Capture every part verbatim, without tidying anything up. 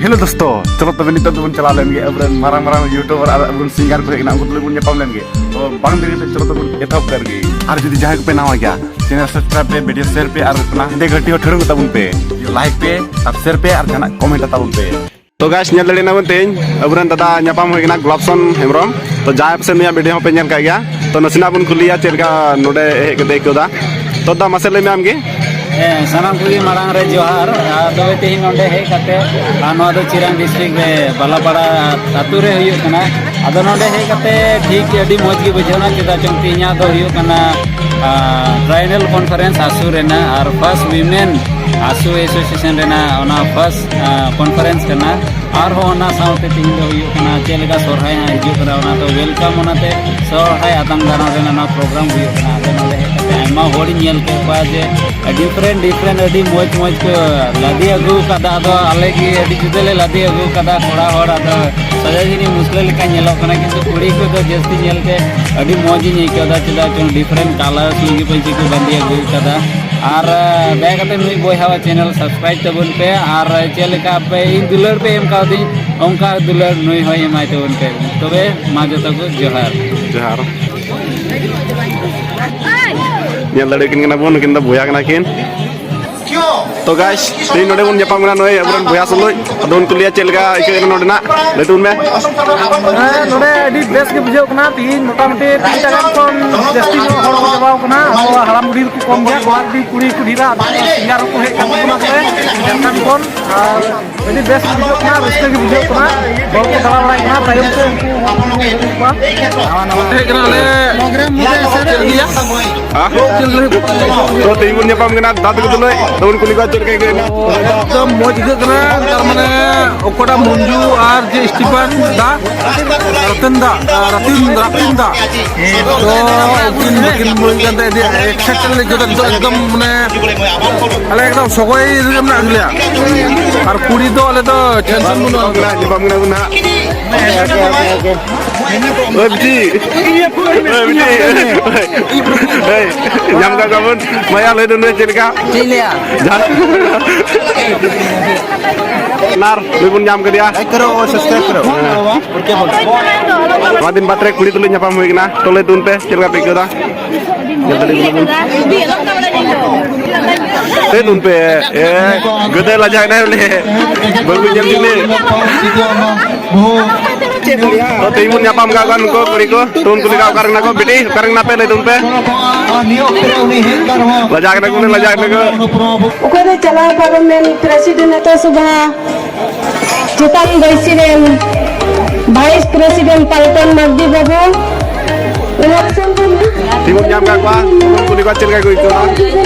Hello ᱫᱳᱥᱛᱳ, ᱪᱚᱞᱚ ᱛᱚᱵᱮ ᱱᱤᱛᱚᱜ ᱫᱚᱵᱚᱱ ᱪᱟᱞᱟᱣ ᱞᱮᱱ ᱜᱮ ᱟᱵᱚᱨᱮᱱ ᱢᱟᱨᱟᱝ ᱢᱟᱨᱟᱝ YouTuber ᱟᱨ ᱟᱵᱚᱨᱮᱱ singer ᱠᱚ ᱦᱮᱡ ᱮᱱᱟ, ᱩᱱᱠᱩ ᱛᱩᱞᱩᱡ ᱵᱚᱱ ᱧᱟᱯᱟᱢ ᱞᱮᱱ ᱜᱮ᱾ ᱛᱚ ᱵᱟᱝ ᱫᱮᱨᱤ ᱠᱟᱛᱮ ᱪᱚᱞᱚ ᱛᱚᱵᱚᱱ ᱮᱛᱚᱦᱚᱵ ᱠᱟᱜ ᱜᱮ᱾ ᱟᱨ ᱡᱩᱫᱤ ᱡᱟᱦᱟᱸᱭ ᱠᱚᱯᱮ ᱱᱟᱣᱟ ᱜᱮᱭᱟ, channel subscribe ᱯᱮ, video share ᱯᱮ ᱟᱨ ᱚᱱᱟ ᱦᱮᱸᱫᱮ ᱜᱷᱟᱹᱴᱤ ᱦᱚᱸ ᱴᱷᱟᱹᱲᱟᱹᱝ ᱛᱟᱵᱚᱱ ᱯᱮ᱾ Like ᱯᱮ, subscribe ᱯᱮ ᱟᱨ ᱡᱟᱦᱟᱱᱟᱜ comment ᱛᱟᱵᱚᱱ ᱯᱮ᱾ ᱛᱚ guys, ᱧᱮᱞ ᱫᱟᱲᱮᱭᱟᱜ ᱠᱟᱱᱟ ᱵᱚᱱ ᱛᱮᱦᱮᱧ ᱟᱵᱚᱨᱮᱱ ᱫᱟᱫᱟ ᱧᱟᱯᱟᱢ ᱦᱩᱭ ᱠᱟᱱᱟ, ᱜᱳᱞᱟᱯᱥᱚᱱ ᱦᱮᱢᱵᱨᱚᱢ᱾ ᱛᱚ ᱡᱟᱦᱟᱸᱭ ᱯᱟᱥᱮ ᱱᱩᱭᱟᱜ video ᱦᱚᱸᱯᱮ ᱧᱮᱞ ᱠᱟᱜ ᱜᱮᱭᱟ, ᱛᱚ ᱱᱟᱥᱮᱱᱟᱜ ᱵᱚᱱ ᱠᱩᱞᱤᱭᱟ ᱪᱮᱫ ᱞᱮᱠᱟ ᱱᱚᱰᱮ ᱦᱮᱡ ᱠᱟᱛᱮ ᱟᱹᱭᱠᱟᱹᱣ ᱫᱟ᱾ ᱛᱚ ᱫᱟ, ᱢᱟᱥᱮ ᱞᱟᱹᱭ ᱢᱮ ᱟᱢᱜᱮ᱾ ᱦᱮᱸ, ᱥᱟᱱᱟᱢ ᱠᱚᱜᱮ ᱢᱟᱲᱟᱝ ᱨᱮ ᱡᱚᱦᱟᱨ᱾ ᱟᱨ ᱛᱚᱵᱮ ᱛᱮᱦᱮᱧ ᱱᱚᱰᱮ ᱦᱮᱡ ᱠᱟᱛᱮ, ᱟᱨ ᱱᱚᱣᱟ ᱫᱚ ᱪᱤᱨᱟᱝ district ᱨᱮ ᱵᱟᱞᱟᱯᱟᱲᱟ ᱟᱹᱛᱩ ᱨᱮ ᱦᱩᱭᱩᱜ ᱠᱟᱱᱟ᱾ ᱟᱫᱚ ᱱᱚᱰᱮ ᱦᱮᱡ ᱠᱟᱛᱮ ᱴᱷᱤᱠ ᱟᱹᱰᱤ ᱢᱚᱡᱽ ᱜᱮ ᱵᱩᱡᱷᱟᱹᱣ ᱮᱱᱟ, ᱪᱮᱫᱟᱜ ᱪᱚᱝ ᱛᱮᱦᱮᱧᱟᱜ ᱫᱚ ᱦᱩᱭᱩᱜ ᱠᱟᱱᱟ, ᱟᱨ triennial conference ASU ᱨᱮᱱᱟᱜ ᱟᱨ first women ASU association ᱨᱮᱱᱟᱜ ᱚᱱᱟ first, ᱟᱨ, conference ᱠᱟᱱᱟ᱾ ᱟᱨᱦᱚᱸ ᱚᱱᱟ ᱥᱟᱶᱛᱮ ᱛᱮᱦᱮᱧ ᱫᱚ ᱦᱩᱭᱩᱜ ᱠᱟᱱᱟ ᱪᱮᱫ ᱞᱮᱠᱟ ᱥᱚᱨᱦᱟᱭ ᱦᱟᱸᱜ ᱦᱤᱡᱩᱜ ᱠᱟᱱᱟ, ᱚᱱᱟ ᱫᱚ welcome, ᱚᱱᱟᱛᱮ ᱥᱚᱨᱦᱟᱭ ᱟᱛᱟᱝ ᱫᱟᱨᱟᱢ ᱨᱮᱱᱟᱜ ᱱᱚᱣᱟ program ᱦᱩᱭᱩᱜ ᱠᱟᱱᱟ᱾ ᱟᱫᱚ ᱱᱚᱰᱮ ᱦᱮᱡ ᱠᱟᱛᱮ ᱟᱭᱢᱟ ᱦᱚᱲᱤᱧ ᱧᱮᱞ ᱠᱮᱫ ᱠᱚᱣᱟ ᱡᱮ different different ᱟᱹᱰᱤ ᱢᱚᱡᱽ ᱢᱚᱡᱽ ᱠᱚ ᱞᱟᱫᱮ ᱟᱹᱜᱩ ᱟᱠᱟᱫᱟ᱾ ᱟᱫᱚ ᱟᱞᱮ ᱜᱮ ᱟᱹᱰᱤ ᱡᱩᱫᱟᱹ ᱞᱮ ᱞᱟᱫᱮ ᱟᱹᱜᱩ ᱟᱠᱟᱫᱟ ᱠᱚᱲᱟ ᱦᱚᱲ, ᱟᱫᱚ ᱥᱟᱡᱟ ᱡᱤᱱᱤ ᱢᱩᱥᱞᱟᱹ ᱞᱮᱠᱟ ᱧᱮᱞᱚᱜ ᱠᱟᱱᱟ, ᱠᱤᱱᱛᱩ ᱠᱩᱲᱤ ᱠᱚᱫᱚ ᱡᱟᱹᱥᱛᱤ ᱧᱮᱞ ᱛᱮ ᱟᱹᱰᱤ ᱢᱚᱡᱽ ᱤᱧ ᱟᱹᱭᱠᱟᱹᱣ ᱮᱫᱟ, ᱪᱮᱫᱟᱜ ᱪᱚᱝ different colour ᱞᱩᱸᱜᱤ ᱯᱟᱹᱧᱪᱤ ᱠᱚ ᱵᱟᱸᱫᱮ ᱟᱹᱜᱩ ᱟᱠᱟᱫᱟ᱾ ᱟᱨ, ᱟᱸ, ᱫᱟᱭᱟ ᱠᱟᱛᱮ ᱱᱩᱭ ᱵᱚᱭᱦᱟᱣᱟᱜ channel subscribe ᱛᱟᱵᱚᱱ ᱯᱮ, ᱟᱨ ᱪᱮᱫ ᱞᱮᱠᱟ ᱟᱯᱮ ᱤᱧ ᱫᱩᱞᱟᱹᱲ ᱯᱮ ᱮᱢ ᱠᱟᱣᱫᱤᱧ, ᱚᱱᱠᱟ ᱫᱩᱞᱟᱹᱲ ᱱᱩᱭ ᱦᱚᱸᱭ ᱮᱢᱟᱭ ᱛᱟᱵᱚᱱ ᱯᱮ᱾ ᱛᱚᱵᱮ ᱢᱟ ᱡᱚᱛᱚ ᱠᱚ ᱡᱚᱦᱟᱨ᱾ ᱡᱚᱦᱟᱨ᱾ ᱧᱮᱞ ᱫᱟᱲᱮᱭᱟᱠᱤᱱ ᱠᱟᱱᱟ ᱵᱚᱱ, ᱱᱩᱠᱤᱱ ᱫᱚ ᱵᱚᱭᱦᱟ ᱠᱟᱱᱟ ᱠᱤᱱ᱾ ᱛᱚ guys, ᱛᱮᱦᱮᱧ ᱱᱚᱰᱮ ᱵᱚᱱ ᱧᱟᱯᱟᱢ ᱠᱟᱱᱟ ᱱᱩᱭ ᱟᱵᱚᱨᱮᱱ ᱵᱚᱭᱦᱟ ᱥᱩᱞᱩᱡ᱾ ᱟᱫᱚ ᱩᱱᱠᱩ ᱞᱟᱹᱭᱟ ᱪᱮᱫ ᱞᱮᱠᱟ ᱟᱹᱭᱠᱟᱹᱜ ᱠᱟᱱᱟ ᱱᱚᱰᱮᱱᱟᱜ, ᱞᱟᱹᱭ ᱛᱟᱵᱚᱱ ᱢᱮ᱾ ᱦᱮᱸ, ᱱᱚᱰᱮ ᱟᱹᱰᱤ ᱵᱮᱥ ᱜᱮ ᱵᱩᱡᱷᱟᱹᱜ ᱠᱟᱱᱟ᱾ ᱛᱮᱦᱮᱧ ᱢᱚᱴᱟᱢᱩᱴᱤ ᱛᱤᱱ ᱴᱟᱠᱟ ᱠᱷᱚᱱ ᱡᱟᱹᱥᱛᱤ ᱧᱚᱜ ᱦᱚᱲ ᱠᱚ ᱪᱟᱵᱟᱣ ᱠᱟᱱᱟ᱾ ᱟᱵᱚᱣᱟᱜ ᱦᱟᱲᱟᱢ ᱵᱩᱰᱷᱤ ᱫᱚᱠᱚ ᱠᱚᱢ ᱜᱮᱭᱟ, ᱠᱚᱲᱟ ᱠᱩᱲᱤ ᱠᱚ ᱰᱷᱮᱨᱟ, ᱟᱫᱚ singer ᱦᱚᱸᱠᱚ ᱦᱮᱡ ᱟᱠᱟᱱ ᱛᱟᱵᱚᱱᱟ ᱛᱚᱵᱮ ᱡᱷᱟᱲᱠᱷᱚᱸᱰ ᱠᱷᱚᱱ᱾ ᱟᱨ ᱟᱹᱰᱤ ᱵᱮᱥ ᱵᱩᱡᱷᱟᱹᱜ ᱠᱟᱱᱟ, ᱨᱟᱹᱥᱠᱟᱹ ᱜᱮ ᱵᱩᱡᱷᱟᱹᱜ ᱠᱟᱱᱟ᱾ ᱦᱚᱲ ᱠᱚ ᱫᱟᱬᱟ ᱵᱟᱲᱟᱭ ᱠᱟᱱᱟ, ᱛᱟᱭᱚᱢ ᱛᱮ ᱩᱱᱠᱩ ᱦᱚᱲ ᱠᱚ ᱦᱤᱡᱩᱜ ᱠᱚᱣᱟ᱾ ᱦᱮᱡ ᱠᱟᱱᱟ ᱞᱮ᱾ ᱪᱮᱫ ᱞᱟᱹᱜᱤᱫ ᱭᱟ? ᱦᱮᱸ? ᱪᱮᱫ ᱞᱟᱹᱜᱤᱫ? ᱛᱚ, ᱛᱮᱦᱮᱧ ᱵᱚᱱ ᱧᱟᱯᱟᱢ ᱠᱟᱱᱟ ᱫᱟᱫᱟ ᱛᱟᱠᱚ ᱛᱩᱞᱩᱡ᱾ ᱛᱚ, ᱵᱚᱱ ᱠᱩᱞᱤ ᱠᱚᱣᱟ ᱪᱮᱫ ᱞᱮᱠᱟ ᱟᱹᱭᱠᱟᱹᱣ ᱮᱱᱟ? ᱮᱠᱫᱚᱢ ᱢᱚᱡᱽ ᱟᱹᱭᱠᱟᱹᱜ ᱠᱟᱱᱟ᱾ ᱛᱟᱨ ᱢᱟᱱᱮ ᱚᱠᱚᱭᱴᱟᱜ ᱢᱚᱧᱡᱩ ᱟᱨ ᱡᱮ ᱥᱴᱤᱯᱷᱟᱱ ᱫᱟ, ᱨᱟᱛᱮᱱ ᱫᱟ, ᱨᱟᱛᱤᱱ, ᱨᱟᱛᱤᱱ ᱫᱟ᱾ ᱛᱚ, ᱩᱱᱠᱤᱱ ᱵᱟᱹᱠᱤᱱ ᱢᱚᱡᱽ ᱠᱟᱱ ᱛᱟᱦᱮᱸ, ᱟᱹᱰᱤ excited ᱞᱮ ᱟᱹᱭᱠᱟᱹᱣ ᱮᱫᱟ ᱱᱤᱛᱚᱜ ᱮᱠᱫᱚᱢ ᱢᱟᱱᱮ ᱟᱞᱮ ᱮᱠᱫᱚᱢ ᱥᱚᱜᱚᱭ ᱨᱮᱜᱮ ᱢᱮᱱᱟᱜ ᱞᱮᱭᱟ᱾ ᱟᱨ ᱠᱩᱲᱤ ᱫᱚ ᱟᱞᱮ ᱫᱚ tension ᱵᱟᱹᱱᱩᱜᱼᱟ᱾ ᱧᱟᱯᱟᱢ ᱠᱟᱱᱟ ᱵᱚᱱ ᱦᱟᱸᱜ᱾ ᱳᱭ ᱵᱤᱴᱤ, ᱳᱭ ᱵᱤᱴᱤ, ᱳᱭ, ᱧᱟᱢ ᱠᱟᱜ ᱠᱚᱣᱟ ᱵᱚᱱ᱾ ᱢᱟᱭᱟ, ᱞᱟᱹᱭ ᱫᱚ ᱱᱩᱭ ᱪᱮᱫ ᱞᱮᱠᱟ? ᱪᱮᱫ ᱞᱟᱹᱭᱟ? ᱡᱟᱦᱟᱸ ᱱᱟᱨ ᱱᱩᱭ ᱵᱚᱱ ᱧᱟᱢ ᱠᱮᱫᱮᱭᱟ᱾ ᱞᱟᱭᱤᱠ ᱠᱟᱨᱳ ᱟᱨ ᱥᱟᱵᱥᱠᱨᱟᱭᱤᱵ ᱠᱟᱨᱳ᱾ ᱱᱚᱣᱟ ᱫᱤᱱ ᱵᱟᱫᱽ ᱨᱮ ᱠᱩᱲᱤ ᱛᱩᱞᱩᱡ ᱧᱟᱯᱟᱢ ᱦᱩᱭ ᱠᱟᱱᱟ, ᱛᱚ ᱞᱟᱹᱭ ᱛᱟᱵᱚᱱ ᱯᱮ ᱪᱮᱫ ᱞᱮᱠᱟ ᱯᱮ ᱟᱹᱭᱠᱟᱹᱣ ᱫᱟ? ᱞᱟᱹᱭ ᱛᱟᱵᱚᱱ ᱯᱮ, ᱮ, ᱜᱟᱹᱫᱟᱹᱭ ᱞᱟᱡᱟᱣ ᱮᱱᱟᱭ ᱵᱚᱞᱮ, ᱵᱟᱹᱵᱩ ᱧᱮᱞ ᱠᱮᱫ ᱢᱮ᱾ ᱛᱚ, ᱛᱮᱦᱮᱧ ᱵᱚᱱ ᱧᱟᱯᱟᱢ ᱠᱟᱜ ᱠᱚᱣᱟ ᱱᱩᱠᱩ ᱠᱩᱲᱤ ᱠᱚ, ᱛᱚ, ᱩᱱᱠᱩ ᱞᱮᱠᱟ ᱚᱠᱟ ᱨᱮ ᱢᱮᱱᱟᱜ ᱠᱚᱣᱟ? ᱵᱤᱴᱤ, ᱚᱠᱟ ᱨᱮ ᱢᱮᱱᱟᱜ ᱯᱮ? ᱞᱟᱹᱭ ᱛᱟᱵᱚᱱ ᱯᱮ᱾ ᱞᱟᱡᱟᱣ ᱠᱟᱱᱟ ᱠᱚ, ᱞᱟᱡᱟᱣ ᱠᱟᱱᱟ ᱠᱚ᱾ ᱚᱠᱚᱭ ᱫᱚ ᱪᱟᱞᱟᱣ ᱯᱟᱨᱚᱢᱮᱱ ᱯᱨᱮᱥᱤᱰᱮᱱᱴ ᱟᱛᱳ ᱥᱚᱵᱷᱟ ᱪᱮᱛᱟᱱ ᱵᱟᱹᱭᱥᱤ ᱨᱮᱱ ᱵᱷᱟᱭᱤᱥ ᱯᱨᱮᱥᱤᱰᱮᱱᱴ ᱯᱟᱞᱴᱚᱱ ᱢᱟᱨᱰᱤ ᱵᱟᱹᱵᱩ, election ᱨᱮᱱᱟᱜ ᱛᱤᱸᱜᱩ ᱧᱟᱢ ᱠᱟᱜ ᱠᱚᱣᱟ, ᱠᱩᱞᱤ ᱠᱚᱣᱟ ᱪᱮᱫ ᱞᱮᱠᱟ ᱠᱚ ᱟᱹᱭᱠᱟᱹᱣ ᱫᱟ?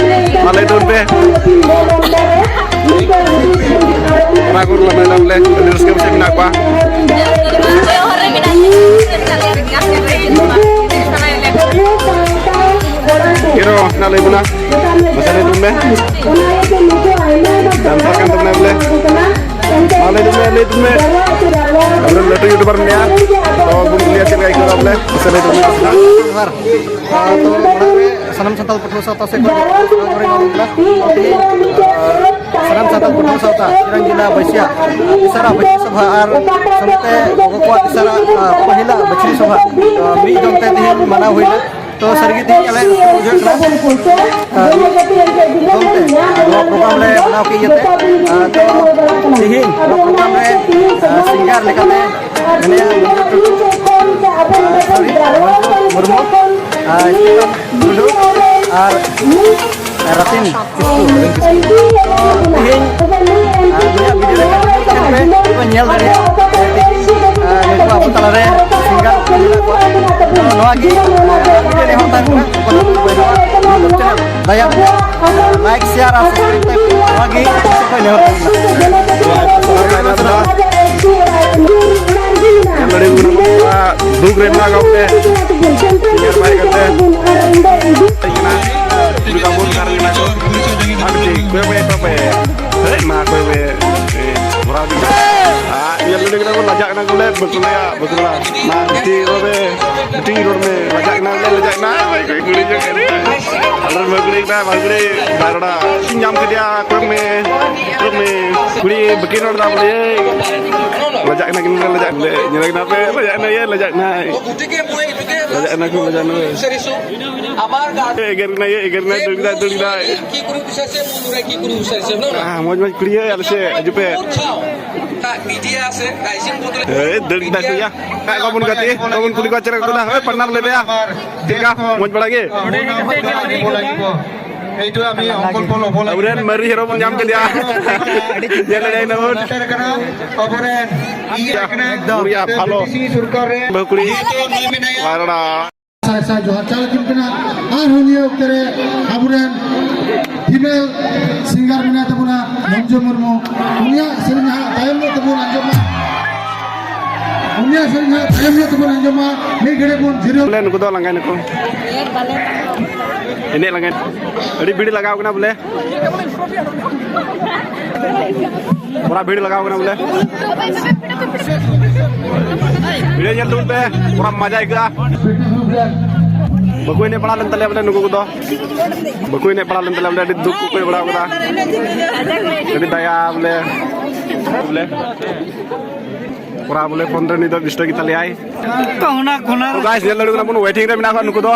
ᱢᱟ ᱞᱟᱹᱭ ᱛᱟᱵᱚᱱ ᱯᱮ᱾ ᱚᱱᱟ ᱠᱚ ᱨᱚᱲ ᱞᱟᱸᱫᱟᱭ ᱫᱟ ᱵᱚᱞᱮ, ᱟᱹᱰᱤ ᱨᱟᱹᱥᱠᱟᱹ ᱵᱩᱡᱷᱟᱹᱜ ᱢᱮᱱᱟᱜ ᱠᱚᱣᱟ᱾ ᱦᱤᱨᱳ ᱦᱮᱱᱟᱜ ᱞᱟᱹᱭ ᱵᱚᱱᱟ, ᱢᱟᱥᱮ ᱞᱟᱹᱭ ᱛᱟᱵᱚᱱ ᱢᱮ᱾ ᱰᱟᱱᱥᱟᱨ ᱠᱟᱱ ᱛᱟᱵᱚᱱᱟᱭ ᱵᱚᱞᱮ᱾ ᱢᱟ ᱞᱟᱹᱭ ᱛᱟᱵᱚᱱ ᱢᱮ, ᱞᱟᱹᱭ ᱛᱟᱵᱚᱱ ᱢᱮ᱾ ᱟᱵᱚᱨᱮᱱ ᱞᱟᱹᱴᱩ ᱭᱩᱴᱩᱵᱟᱨ ᱢᱮᱱᱟᱭᱟ, ᱛᱚ ᱵᱚᱱ ᱠᱩᱞᱤᱭᱟ ᱪᱮᱫ ᱞᱮᱠᱟ ᱟᱹᱭᱠᱟᱹᱣ ᱫᱟ ᱵᱚᱞᱮ, ᱢᱟᱥᱮ ᱞᱟᱹᱭ ᱛᱟᱵᱚᱱ ᱢᱮ᱾ ᱡᱚᱦᱟᱨ᱾ ᱛᱚ, ᱢᱟᱲᱟᱝ ᱨᱮ ᱥᱟᱱᱟᱢ ᱥᱟᱱᱛᱟᱲ ᱯᱟᱹᱴᱷᱩᱣᱟᱹ ᱥᱟᱶᱛᱟ ᱥᱮ ᱠᱚ ᱥᱟᱱᱟᱢ ᱥᱟᱱᱛᱟᱲ ᱯᱟᱹᱴᱷᱩᱣᱟᱹ ᱥᱟᱶᱛᱟ ᱥᱤᱨᱟᱝ ᱡᱮᱞᱟ ᱵᱟᱹᱭᱥᱤᱭᱟ ᱛᱮᱥᱟᱨᱟ ᱵᱟᱹᱭᱥᱤ ᱥᱚᱵᱷᱟ ᱟᱨ ᱥᱟᱶᱛᱮ ᱜᱚᱜᱚ ᱠᱚᱣᱟᱜ ᱛᱮᱥᱟᱨᱟ, ᱟ, ᱯᱟᱹᱦᱤᱞᱟ ᱵᱟᱹᱭᱥᱤ ᱥᱚᱵᱷᱟ, ᱟ, ᱢᱤᱫ ᱫᱚᱢ ᱛᱮ ᱛᱮᱦᱮᱧ ᱢᱟᱱᱟᱣ ᱦᱩᱭᱱᱟ᱾ ᱛᱚ ᱥᱟᱹᱨᱤᱜᱮ ᱛᱮᱦᱮᱧ ᱟᱞᱮ ᱨᱟᱹᱥᱠᱟᱹ ᱵᱩᱡᱷᱟᱹᱜ ᱠᱟᱱᱟ, ᱟ, ᱢᱤᱫ ᱫᱚᱢ ᱛᱮ ᱱᱚᱣᱟ ᱯᱨᱳᱜᱨᱟᱢ ᱞᱮ ᱢᱟᱱᱟᱣ ᱠᱮᱫ ᱤᱭᱟᱹᱛᱮ, ᱟ, ᱛᱚ ᱛᱮᱦᱮᱧ ᱱᱚᱣᱟ ᱯᱨᱳᱜᱨᱟᱢ ᱨᱮ, ᱟ, ᱥᱤᱝᱜᱟᱨ ᱞᱮᱠᱟᱛᱮ ᱢᱮᱱᱟᱭᱟ ᱢᱚᱧᱡᱩ ᱴᱩᱰᱩ, ᱟᱨ, ᱥᱚᱨᱤ, ᱢᱚᱧᱡᱩ ᱢᱩᱨᱢᱩ, ᱟᱨ ᱥᱴᱤᱯᱷᱟᱱ ᱴᱩᱰᱩ, ᱟᱨ ᱨᱟᱥᱤᱱ ᱠᱤᱥᱠᱩ᱾ ᱛᱮᱦᱮᱧ, ᱟᱨ ᱱᱩᱭᱟᱜ ᱵᱷᱤᱰᱤᱭᱳ ᱨᱮ ᱠᱟᱹᱴᱤᱡ ᱧᱮᱞ ᱯᱮ, ᱛᱚᱵᱮ ᱧᱮᱞ ᱫᱟᱲᱮᱭᱟᱜᱼᱟ᱾ ᱛᱮᱦᱮᱧ, ᱟᱨ ᱱᱩᱠᱩ ᱟᱵᱚ ᱛᱟᱞᱟᱨᱮ ᱥᱤᱝᱜᱟᱨ ᱠᱚ ᱢᱮᱱᱟᱜ ᱠᱚᱣᱟ᱾ ᱛᱚ ᱱᱚᱣᱟ ᱜᱮ, ᱟᱨ ᱢᱤᱫᱴᱮᱱ ᱱᱮᱦᱚᱨ ᱛᱟᱦᱮᱱ ᱠᱟᱱᱟ, ᱚᱠᱚᱭ ᱠᱚ ᱵᱟᱹᱭ ᱵᱟᱹᱭ ᱫᱟᱭᱟ ᱠᱟᱛᱮ ᱞᱟᱭᱤᱠ, ᱥᱮᱭᱟᱨ ᱟᱨ ᱥᱟᱵᱥᱠᱨᱟᱭᱤᱵ ᱛᱟᱭ ᱯᱮ᱾ ᱱᱚᱣᱟ ᱜᱮ ᱟᱯᱮ ᱥᱮᱫ ᱠᱷᱚᱱ ᱱᱮᱦᱚᱨ ᱛᱟᱦᱮᱱ ᱠᱟᱱᱟ᱾ ᱧᱮᱞ ᱫᱟᱲᱮᱭᱟᱜ ᱠᱟᱱᱟ ᱱᱚᱣᱟ ᱫᱩᱠ ᱨᱮ ᱢᱮᱱᱟᱜ ᱠᱟᱜ ᱵᱚᱱᱟ᱾ ᱥᱤᱝᱜᱟᱨ ᱵᱟᱭ ᱠᱟᱛᱮ ᱠᱩᱲᱤ ᱠᱚ ᱵᱚᱱ ᱠᱟᱨ ᱢᱮᱱᱟᱜ ᱠᱚ᱾ ᱟᱨ ᱪᱮᱫ ᱠᱚᱭ ᱵᱮ ᱛᱚᱯᱮ? ᱦᱮᱡ ᱢᱟ ᱠᱚᱭ ᱵᱮ᱾ ᱵᱷᱚᱨᱟᱣ ᱫᱤ᱾ ᱟᱨ ᱧᱮᱞ ᱫᱟᱲᱮᱭᱟᱜ ᱠᱟᱱᱟ᱾ ᱞᱟᱡᱟᱜ ᱠᱟᱱᱟ ᱠᱚ ᱵᱚᱞᱮ, ᱵᱟᱠᱚ ᱞᱟᱹᱭᱟ, ᱵᱟᱠᱚ ᱞᱟᱹᱭᱟ᱾ ᱢᱟ, ᱵᱤᱴᱤ ᱨᱚᱲ ᱢᱮ, ᱵᱤᱴᱤ ᱨᱚᱲ ᱢᱮ, ᱞᱟᱡᱟᱜ ᱠᱟᱱᱟ ᱵᱚᱞᱮ, ᱞᱟᱡᱟᱜ ᱠᱟᱱᱟ᱾ ᱵᱟᱭ ᱠᱩᱲᱤ ᱠᱩᱲᱤ ᱡᱚᱜ ᱠᱟᱱᱟ᱾ ᱟᱞᱮ ᱨᱮᱱ ᱵᱟᱹᱦᱩ ᱠᱩᱲᱤ ᱠᱟᱱᱟ, ᱵᱟᱹᱦᱩ ᱠᱩᱲᱤ ᱵᱟᱭ ᱨᱚᱲᱟ᱾ ᱤᱧ ᱧᱟᱢ ᱠᱮᱫᱮᱭᱟ, ᱠᱚᱭᱚᱜ ᱢᱮ, ᱠᱚᱭᱚᱜ ᱢᱮ᱾ ᱠᱩᱲᱤ ᱵᱟᱹᱠᱤᱱ ᱨᱚᱲ ᱮᱫᱟ ᱵᱚᱞᱮ, ᱞᱟᱡᱟᱜ ᱠᱟᱱᱟ ᱠᱤᱱ, ᱞᱟᱡᱟᱜ ᱠᱟᱱᱟ᱾ ᱞᱟᱡᱟᱜ ᱠᱟᱱᱟ ᱯᱮ, ᱞᱟᱡᱟᱜ ᱠᱟᱱᱟ, ᱤᱭᱟᱹ, ᱞᱟᱡᱟᱜ ᱠᱟᱱᱟᱭ᱾ ᱞᱟᱡᱟᱜ ᱠᱟᱱᱟ ᱠᱚ, ᱞᱟᱡᱟᱜ ᱠᱟᱱᱟ ᱯᱮ᱾ ᱮᱜᱮᱨ ᱠᱟᱱᱟᱭ, ᱤᱭᱟᱹ, ᱮᱜᱮᱨ ᱠᱟᱱᱟᱭ, ᱫᱟᱹᱲ ᱠᱮᱫᱟᱭ, ᱫᱟᱹᱲ ᱠᱮᱫᱟᱭ᱾ ᱟᱦ, ᱢᱚᱡᱽ ᱢᱚᱡᱽ ᱠᱩᱲᱤ, ᱦᱳᱭ, ᱟᱞᱮ ᱥᱮᱫ ᱦᱤᱡᱩᱜ ᱯᱮ᱾ ᱮᱭ, ᱫᱟᱹᱲ ᱠᱮᱫᱟ ᱠᱚ ᱭᱟ᱾ ᱦᱮᱸ, ᱵᱟᱵᱚᱱ ᱜᱟᱛᱮ, ᱵᱟᱵᱚᱱ ᱠᱩᱞᱤ ᱠᱚᱣᱟ ᱪᱮᱫ ᱞᱮᱠᱟ ᱠᱚ ᱫᱟ᱾ ᱦᱳᱭ, ᱯᱨᱚᱱᱟᱢ ᱞᱟᱹᱭ ᱯᱮᱭᱟ᱾ ᱪᱮᱫ ᱞᱮᱠᱟ? ᱢᱚᱡᱽ ᱵᱟᱲᱟ ᱜᱮ? ᱟᱵᱚᱨᱮᱱ ᱢᱟᱹᱨᱤ ᱦᱮᱨᱳ ᱵᱚᱱ ᱧᱟᱢ ᱠᱮᱫᱮᱭᱟ᱾ ᱧᱮᱞ ᱫᱟᱲᱮᱭᱟᱭ ᱱᱟᱵᱚᱱ᱾ ᱵᱩᱨᱤᱭᱟ ᱯᱷᱟᱞᱳ᱾ ᱵᱟᱹᱦᱩ ᱠᱩᱲᱤ᱾ ᱵᱟᱭ ᱨᱚᱲᱟ᱾ ᱥᱟᱭ ᱥᱟᱭ ᱡᱚᱦᱟᱨ ᱪᱟᱞ ᱟᱹᱠᱤᱱ ᱠᱟᱱᱟ᱾ ᱟᱨᱦᱚᱸ ᱱᱤᱭᱟᱹ ᱚᱠᱛᱮ ᱨᱮ ᱟᱵᱚᱨᱮᱱ female singer ᱢᱮᱱᱟᱭ ᱛᱟᱵᱚᱱᱟ ᱢᱚᱧᱡᱩ ᱢᱩᱨᱢᱩ, ᱩᱱᱤᱭᱟᱜ ᱥᱮᱨᱮᱧ ᱦᱟᱸᱜ ᱛᱟᱭᱚᱢ ᱧᱚᱜ ᱛᱮᱵᱚᱱ ᱟᱸᱡᱚᱢᱟ᱾ ᱩᱱᱤᱭᱟᱜ ᱥᱮᱨᱮᱧ ᱦᱟᱸᱜ ᱛᱟᱭᱚᱢ ᱧᱚᱜ ᱛᱮᱵᱚᱱ ᱟᱸᱡᱚᱢᱟ᱾ ᱢᱤᱫ ᱜᱷᱟᱹᱲᱤᱡ ᱵᱚᱱ ᱡᱤᱨᱟᱹᱣ᱾ ᱵᱚᱞᱮ ᱱᱩᱠᱩ ᱫᱚ ᱞᱟᱸᱜᱟᱭ ᱱᱟᱠᱚ, ᱮᱱᱮᱡ ᱞᱟᱸᱜᱟᱭ, ᱟᱹᱰᱤ ᱵᱷᱤᱲ ᱞᱟᱜᱟᱣ ᱠᱟᱱᱟ ᱵᱚᱞᱮ᱾ ᱯᱩᱨᱟ ᱵᱷᱤᱲ ᱞᱟᱜᱟᱣ ᱠᱟᱱᱟ ᱵᱚᱞᱮ᱾ ᱵᱷᱤᱲ ᱧᱮᱞ ᱛᱟᱵᱚᱱ ᱯᱮ, ᱯᱩᱨᱟ ᱢᱟᱡᱟ ᱟᱹᱭᱠᱟᱹᱜᱼᱟ᱾ ᱵᱟᱠᱚ ᱮᱱᱮᱡ ᱵᱟᱲᱟ ᱞᱮᱱ ᱛᱟᱞᱮᱭᱟ ᱵᱚᱞᱮ ᱱᱩᱠᱩ ᱠᱚᱫᱚ, ᱵᱟᱠᱚ ᱮᱱᱮᱡ ᱵᱟᱲᱟ ᱞᱮᱱ ᱛᱟᱞᱮᱭᱟ ᱵᱚᱞᱮ, ᱟᱹᱰᱤ ᱫᱩᱠ ᱠᱚ ᱟᱹᱭᱠᱟᱹᱣ ᱵᱟᱲᱟ ᱠᱟᱫᱟ, ᱟᱹᱰᱤ ᱫᱟᱭᱟ ᱵᱚᱞᱮ, ᱵᱚᱞᱮ᱾ ᱠᱚᱲᱟ ᱵᱚᱞᱮ ᱯᱷᱳᱱ ᱨᱮ ᱱᱤᱛ ᱫᱚ ᱵᱮᱥᱛᱚ ᱜᱮᱛᱟᱞᱮᱭᱟᱭ᱾ ᱠᱚᱦᱱᱟ, ᱠᱚᱦᱱᱟ᱾ ᱛᱚ guys, ᱧᱮᱞ ᱫᱟᱲᱮᱭᱟᱜ ᱠᱟᱱᱟ ᱵᱚᱱ, waiting ᱨᱮ ᱢᱮᱱᱟᱜ ᱠᱚᱣᱟ ᱱᱩᱠᱩ ᱫᱚ᱾